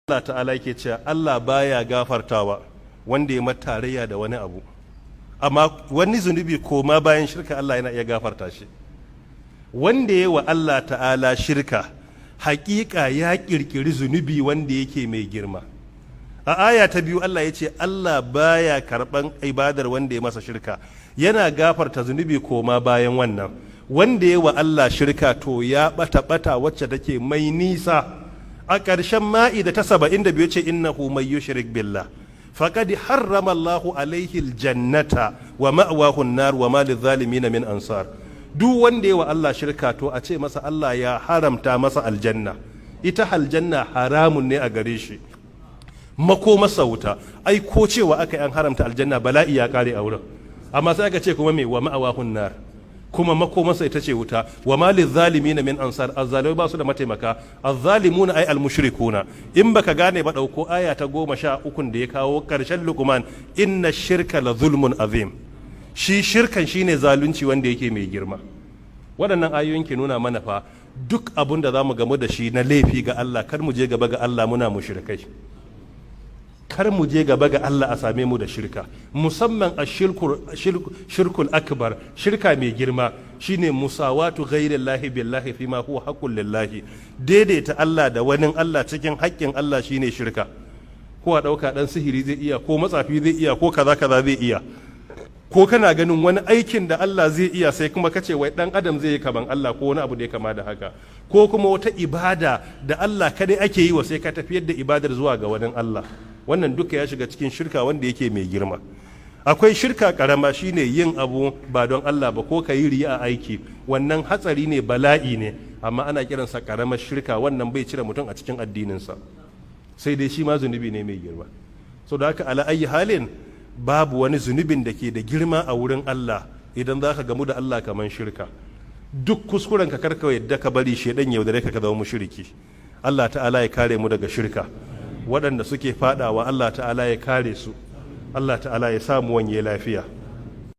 Allah Ta'ala yake cewa Allah baya gafartawa wanda ya tarayya da wani abu, amma wani zunubi koma bayan shirka Allah yana iya gafarta shi. Wanda ya wa Allah Ta'ala shirka, hakika ya kirkiri zunubi wanda yake mai girma. A aya ta biyu Allah ya ce Allah baya karban ibadar wanda ya masa shirka, yana gafarta zunubi koma bayan wannan. Wanda ya wa Allah shirka, to ya bata bata wacce take mai nisa. A ƙarshen Ma'ida ta 72 ce: إنه من يشرك بالله فقد حرم الله عليه الجنة ومأواه النار وما للظالمين من أنصار. Duk wanda ya wa Allah shirka, to a ce masa Allah ya haramta masa aljanna. Ita aljanna haramun ne a gare shi, masa wuta. Ai ko cewa aka yi an haramta aljanna, bala'i ya kare a wurin. Amma sai aka ce kuma me? ومأواه النار, kuma makomarsa ita ce wuta. وما للظالمين من أنصار, azzalimai ba su da mataimaka. الظالمون أي المشركون. In baka gane ba, dauko aya ta 13 da ya kawo karshen Luqman: إن الشرك لظلم عظيم. Shi shirkan shine zalunci wanda yake mai girma. Waɗannan ayoyin ke nuna mana fa duk abun da zamu gamu da shi na laifi ga Allah, kar mu je gaba ga Allah muna mushrikai. Kar mu je gaba ga Allah a same mu da shirka, musamman a الشرك الأكبر, shirka mai girma, shine مساواة غير الله بالله فيما هو حق لله. Daidaita Allah da wani Allah cikin haƙƙin Allah shine shirka. Ko a ɗauka ɗan sihiri zai iya, ko matsafi zai iya, ko kaza kaza zai iya, ko kana ganin wani aikin da Allah zai iya, sai kuma kace wai dan adam zai yi kaman Allah, ko wani abu da ya kama da haka, ko kuma wata ibada da Allah kadai ake yi wa, sai ka tafiyar da ibadar zuwa ga wani Allah. Wannan duka ya shiga cikin shirka wanda yake mai girma. Akwai shirka karama, shine yin abu ba don Allah ba, ko ka yi riya a aiki. Wannan hatsari ne, bala'i ne, amma ana kiransa karamar shirka. Wannan bai cire mutum a cikin addininsa, sai dai shi ma zunubi ne mai girma. So da haka, على أي حال, babu wani zunubin da ke da girma a wurin Allah idan za ka gamu da Allah kamar shirka. Duk kuskuren ka, karka yadda ka bari shedan yaudare ka, ka zama mushriki. Allah Ta'ala ya kare mu daga shirka. Waɗanda suke fadawa, Allah Ta'ala ya kare su. Allah Ta'ala ya samu wanye lafiya.